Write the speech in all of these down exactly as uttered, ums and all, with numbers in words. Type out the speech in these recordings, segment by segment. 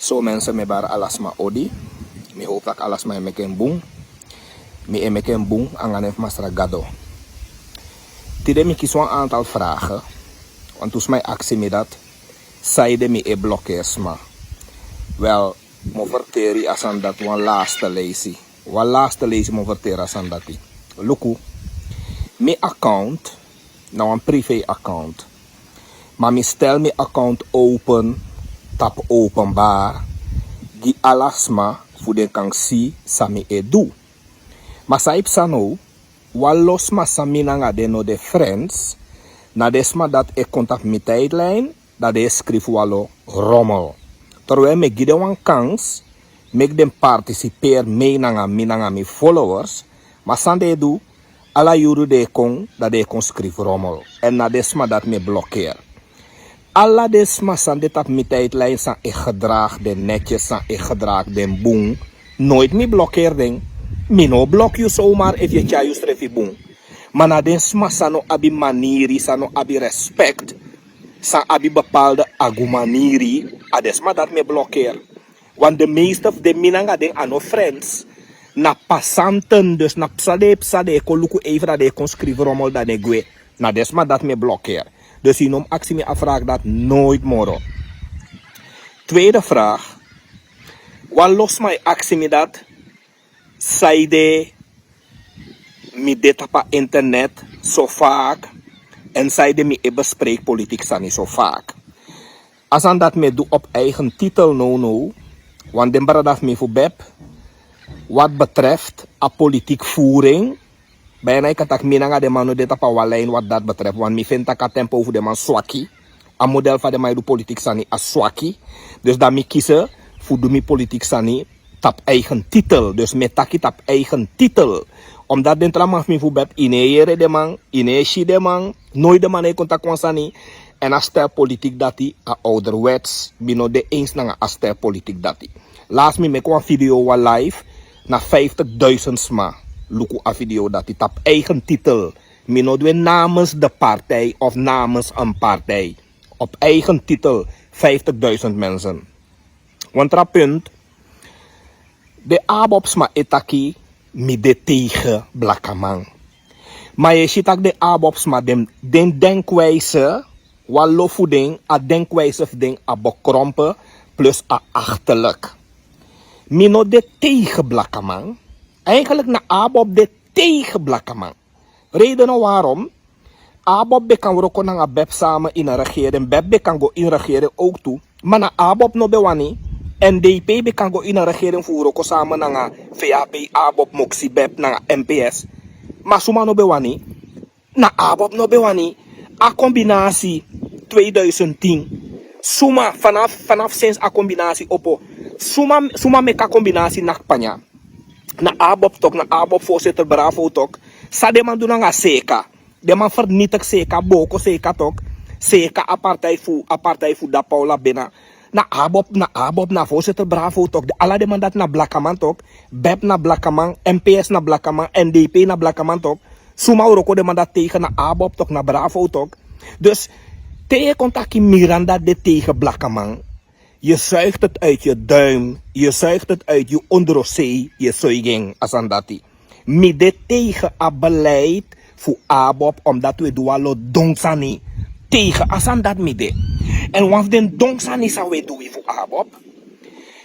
So mensen, mi bari alasma odi. Mi hoop dat alasma e meken bun. Mi e meken bun anga nen fu Masra Gado. Tide mi kisi wan aantal vragen. Want tu sma e aksi mi dat saide mi e blokkeer sma. Wel, mo verteri asan dat wan laatste leisi. Wan laatste leisi mo verteri asan dati. Luku, mi account na wan privé account. Ma mi stel mi account open tapu openbaar gi ala sma fu den kan si san mi e du. Ma san e psa now, wan lo sma san mi nanga den no de friends, na den sma dati e kon tapu mi tijdlijn, dan den e skrifi wan lo rommel. Terwijl mi e gi den wan kans meki den partisiperi mei nanga mi nanga mi followers. Ma san den e du, ala yuru den e kon, dan den e kon skrifi rommel. Èn na den sma dati mi e blokkeer. Ala den sma san de tapu mi tijdlijn san e gedraag den netjes, san e gedraag den bun, nooit mi blokkeer den. Mi no blok yu somar efu yu e tyari yusrefi bun. Ma na den sma san no abi maniri, san no abi respect, san abi bepaalde agu maniri, a den sma dati mi e blokkeer. Want de meeste fu den mi nanga den a no friends. Na pasanten, dus na psa den e psa, den e kon luku even, dan den e kon skrifi rommel, dan den e gwe. Na den sma dati mi e blokkeer. Dus yu no mu aksi mi a vraag dati nooit moro. Tweede vraag. Wan lo sma e aksi mi dati saide mi de tapu a internet so vaak, èn saide mi e bespreek politiek sani so vaak. A sani dati mi e du op eigen titel nownow. Want den brada fu mi fu beb, wat betreft a politiek voering, bijna yu kan taki mi nanga den man no de tapu a wan lijn wat dat betreft. Want mi feni taki a tempo fu den man swaki. A model fa den man e du politiek sani a swaki. Dus dan mi kisi fu du mi politiek sani tapu eigen titel. Dus mi e taki tapu eigen titel. Omdat den tra man fu mi fu beb, yu no e yere den man, yu no e si den man, noiti den man no e kon taki wan sani. Èn a stijl politiek dati a ouderwets, mi no de eens nanga a stijl politiek dati. Last mi meki wan video, wan live, na vijftigduizend sma luku a video dati tapu eigen titel. Mi no du en namens de partij of namens een partij. Op eigen titel, vijftigduizend mensen. Wan tra punt. Den ABOP sma e taki mi de tegen blakaman. Ma yu e si taki den ABOP sma, den, den denkwijze, wan lo fu den, a denkwijze fu den a bekrompen plus a achterlijk. Mi no de tegen blakaman. Eigenlijk na ABOP de tegen blakaman. Reden na waarom ABOP ben kan wroko nanga beb samen in een regering. Beb ben kan go in regering ook tu. Ma na ABOP no ben wani. NDP ben kan go in een regering fu wroko samen nanga VHP, ABOP, Moksi, beb nanga NPS. Ma suma no ben wani. Na ABOP no ben wani. A combinatie tweeduizend tien. Suma, vanaf, vanaf sinds a combinatie opo. Suma, suma meki a combinatie nakpanya. Na ABOP tok, na ABOP voorzitter Bravo tok. San den man du nanga Seka. Den man vernietig Seka, boko Seka tok. Seka a partij fu, a partij fu Da Paula bena. Na ABOP, na ABOP, na voorzitter Bravo tok. Ala den man dati na blakaman tok. Beb na blakaman, NPS na blakaman, NDP na blakaman tok. Suma wroko den man dati tegen, na ABOP tok, na Bravo tok. Dus te yu e kon taki Miranda de tegen blakaman. Yu zuigt het uit yu duim, yu zuigt het uit yu ondrosei, yu zuiging, a sani dati. Mi de tegen a beleid fu ABOP, omdat wi e du wan lo don sani tegen a sani dati mi de. Èn wan fu den don sani san wi e du wi fu ABOP.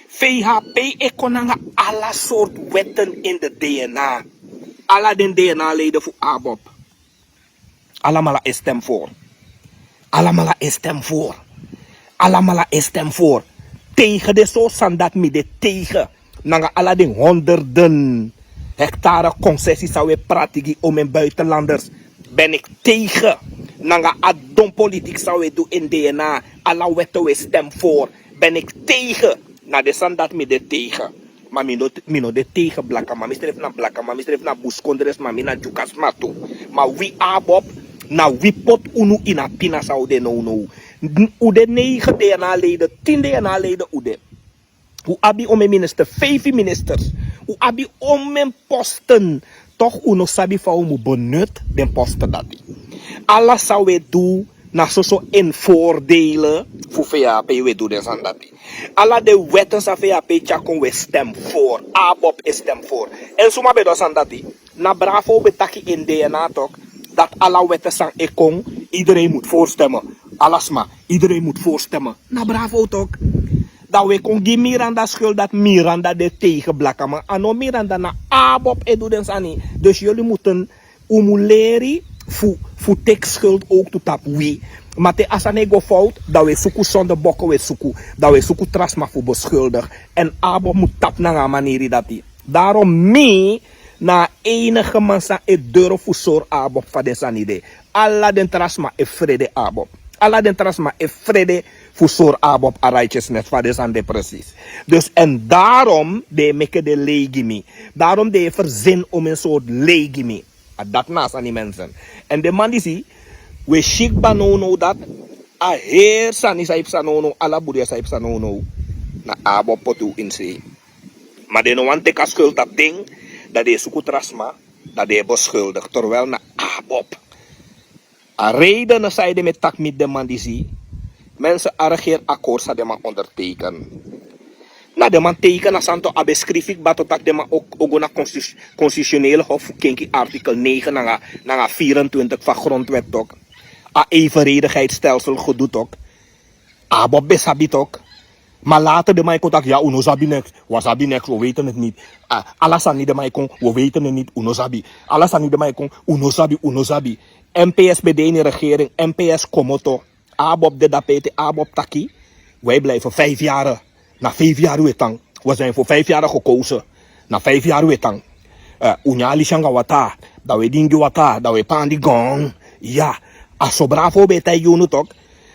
VHP e kon nanga ala sortu wetten in de DNA. Ala den DNA-leden fu ABOP. Alamala e stem voor. Alamala e stem voor. Alamala e stem voor. Tegen den sortu sani dati mi de tegen. Nanga ala den honderden hectare concessie san wi e prati gi omen buitenlanders. Ben ik tegen. Nanga a don politiek san wi e du in DNA. Ala wetten wi e stem voor. Ben ik tegen. Na den sani dati mi de tegen. Ma mi no, mi no de tegen blakaman. Mi srefi na blakaman, mi srefi na buskondresma, mi na Dyuka sma tu. Ma wi ABOP, na wi poti unu ini a pina san un de nownow. Un de negen DNA-leden, tien DNA-leden un de. Un abi omen minister, feifi ministers. Un abi omen posten. Toch un no sabi fa un mu benut den posten dati. Ala san un e du, Na soso en voordelen fu V H P we du den sani dati. Ala den wetten san V H P tyari kon we stem voor. ABOP e stem voor. En suma ben du a sani dati? Na Bravo ben taki in D N A tok, dat ala wetten san e kon, iedereen moet voorstemmen. Ala sma, iedereen moet voorstemmen. Na Bravo tok. Dan we kon gi Miranda schuld dat Miranda de tegen Blakaman. A no Miranda, na ABOP e du den sani. Dus jullie moeten, un mu leri fu, fu teki schuld ook tu tapu wi. Ma te a sani e go fout, dan we suku zonder bokken we suku. Dan we suku tra sma fu beschuldig. En ABOP mu tapu nanga a maniri dati. Daarom mi na a enige man san e durfu sori ABOP fa den sani de. Ala den tra sma e frede ABOP. Ala den tra sma e frede fu sori ABOP a righteousness fa den sani de precies. Dus en daarom den e meke den lei gi mi. Daarom den e verzin om en soort lei gi mi. A dati na a sani, mensen. En den man disi, we si kba nownow dat a heri sani san e psa nownow, ala buria san e psa nownow, na ABOP poti un ini sei. Ma den no wani teki a schuld tapu den, dan den e suku tra sma, dan den e beschuldig, terwijl na ABOP. A reden san ede mi e taki miti den man disi, mensen, a regeerakkoord san den man onderteken. Na den man teken a sani tok, a ben skrifi kba tok, taki den man o, o go na constitu-, constitutionele hof fu kenki artikel negen nanga, nanga vierentwintig van grondwet tok. A evenredigheidsstelsel gedu tok. ABOP ben sabi tok. Maar later den man e kon taki, ja, un no sabi niks. We sabi niks, we weten het niet. Ah, ala sani den man e kon, we weten het niet, un no sabi. Ala sani den man e kon, un no sabi, un no sabi. M P S ben de ini regering, M P S komoto. ABOP de dape ete, ABOP taki. Wij blijven vijf jaren. Na vijf jaar we tan. We zijn voor vijf jaar gekozen. Na vijf jaar we tan. Eh, un nyan alisi anga wataa. Dan we dingi wataa. Dan we pandi gong. Ya. A so Bravo ben e taigi unu tok.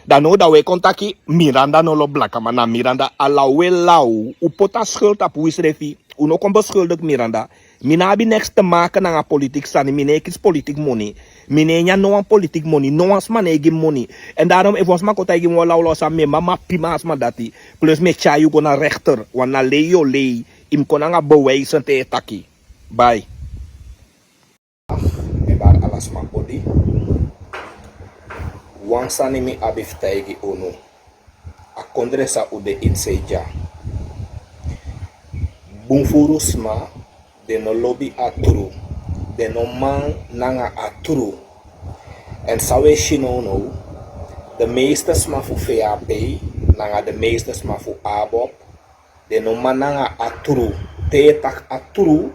Dan now dan we kon taki Miranda no lobi Blakaman, na Miranda. A law we law. Un poti a schuld tapu wisrefi. Un no kon beschuldig Miranda. Mi no abi niks te maken nanga politiek sani, mi no e kisi politiek moni. Mi no e nyan no wan politiek moni, no wan sma no e gi mi moni. En daarom efu wan sma kon taigi mi wan lawlaw sani, mi e mama pima a sma dati. Plus mi e tyari yu go na rechter, want na lei yu o lei, yu mus kon nanga bewijzen te yu e taki. Bai. Mi e bari ala sma odi. Wan sani mi abi fu taigi unu. A kondre san un de ini sei dya. Bun furu sma, den no lobi a tru. Den no man nanga a tru. En san we si nownow, de meeste sma fu V H P nanga de meeste sma fu ABOP, den no man nanga a tru. Te yu e taki a tru,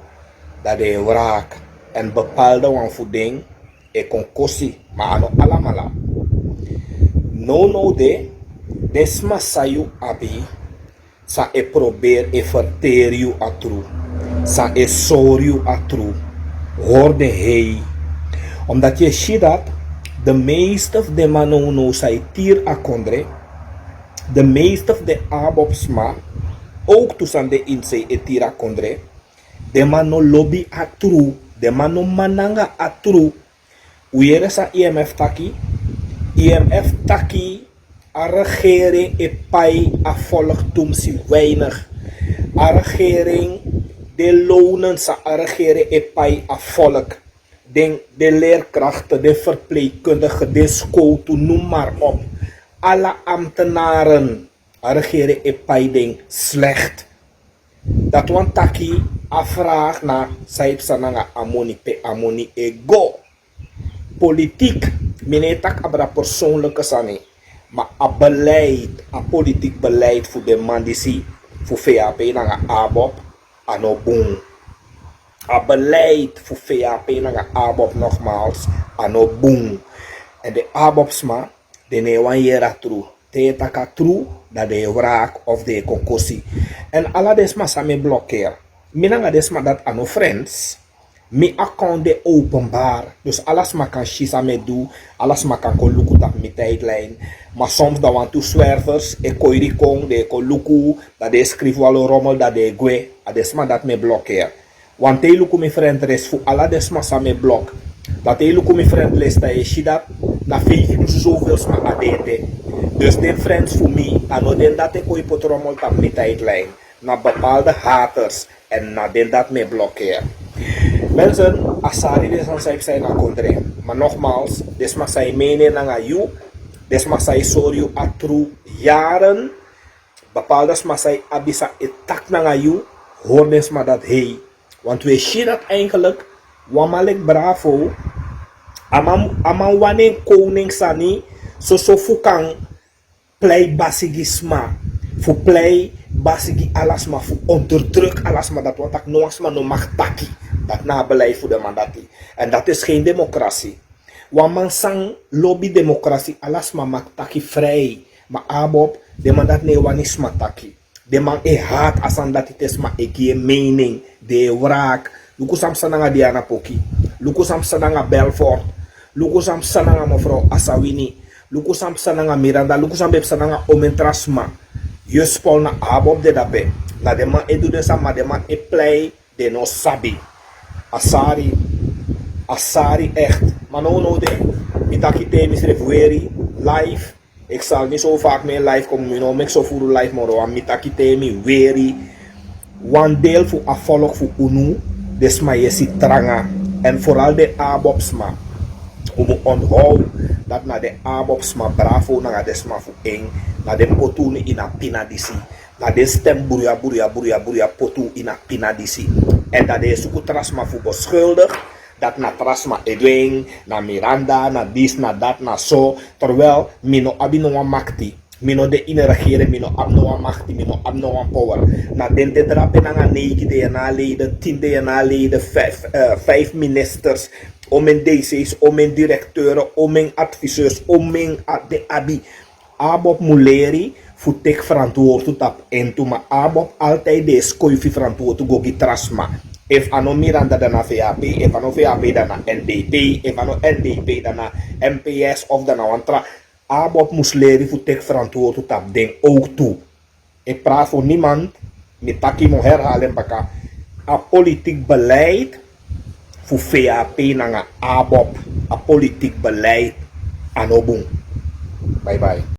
dan den e wraak. En bepaalde wan fu den e kon kosi, ma a no alamala. Nownow de, den sma san yu abi, san e proberi e ferteri yu a tru, san e sori yu a tru, hori den hei. Omdat yu e si dat de meeste fu den man nownow san e tiri a kondre, de meeste fu den ABOP sma, ook tu san de ini sei e tiri a kondre, den man no lobi a tru, den man no man nanga a tru. Un yere san I M F taki? I M F taki a regering e pai a volk tumsi weinig. A regering, den lonen san a regering e pai a volk, den, den leerkrachten, den verpleegkundigen, den skowtu, noem maar op. Ala ambtenaren, a regering e pai den slecht. Dati wani taki, a vraag na san e psa nanga a moni, pe a moni e go. Politiek, mi no e taki abra persoonlijke sani, ma a beleid, a politiek beleid fu den man disi, fu V H P nanga ABOP, a no bun. A beleid fu V H P nanga ABOP, nogmaals, a no bun. En den ABOP sma, den no e wani yere a tru. Te yu e taki a tru, dan den e wraak of den e kon kosi. En ala den sma san mi e blokeri, mi nanga den sma dati a no friends. Mi account de openbaar. Dus ala sma kan si san mi e du, ala sma kan kon luku tapu mi tijdlijn. Ma soms dan wantu zwervers e koiri kon, den e kon luku, dan den e skrifi wan lo rommel, dan den e gwe. A den sma dati mi e blokeri. Want te yu luku mi friend list fu ala den sma san mi e blok, dan te yu luku mi friend list, dan yu e si dati na feifi dusun zoveel sma a de ete. Dus den friends fu mi, a no den dati e kon e poti rommel tapu mi tijdlijn. Na bepaalde haters, en na den dati mi e blokeri. Mensen, a sari den sani san e psa ini a kondre. Ma nogmaals, den sma san e mene nanga yu, Den sma san e sori yu a tru yaren, bepaalde sma san e abi san e taki nanga yu, hori den sma dati hei. Want we si dati eigenlijk, wan man leki Bravo, a man, a man wani en koning sani, soso fu kan plei basi gi sma, fu plei basi gi ala sma, fu onderdruk ala sma, dati wani taki no wan sma no mag taki. Dati na a beleid fu den man dati. En dati is geen democratie. Wan man san lobi democratie, ala sma mag taki vrij. Ma ABOP, den man dati no e wani sma taki. Den man e hati a sani dati te sma e gi en mening, den e wraki. Luku san psa nanga Diana Poki. Luku san psa nanga Belfort. Luku san psa nanga mevrouw Asawini. Luku san psa nanga Miranda. Luku san ben psa nanga omeni tra sma. Yu e spol na ABOP de dape. Na den man e du den sani, ma den man e plei den no sabi. A sari, a sari echt. Ma nownow de, mi taki te mi srefi weri live. Ik zal niet zo vaak meer live komen, mi no meki so furu live moro, want mi taki te mi weri. Wan deel fu a volk fu unu, den sma yesi tranga. En vooral den ABOP sma. Un mu onthoud dati na den ABOP sma, Bravo nanga den sma fu en, na den poti unu ini a pina disi. Na den stem bruya, bruya, bruya, bruya poti unu ini a pina disi. En dan den e suku tra sma fu beschuldig dati na tra sma e du en, na Miranda, na disi, na dati, na so. Terwijl mi no abi no wan makti. Mi no de ini regering, mi no abi no wan makti, mi no abi no wan power. Na den de drape nanga neigi DNA-leden, tin DNA-leden, vijf, eh, vijf ministers, omeni DC's, omeni directeuren, omeni adviseurs, omeni a-, den abi. ABOP mu leri fu teki verantwoordu tapu en tu, ma ABOP altijd de e skoifi verantwoordu go gi tra sma. Efu a no Miranda, dan na VHP, efu a no VHP, dan na NDP, efu a no NDP, dan na MPS of dan na wan tra. ABOP mus leri fu teki verantwoordu tapu den ook tu. Ik praat voor niemand. Mi taki, mi o herhaal en baka. A politiek beleid fu VHP nanga ABOP. A politiek beleid a no bun. Bye bye.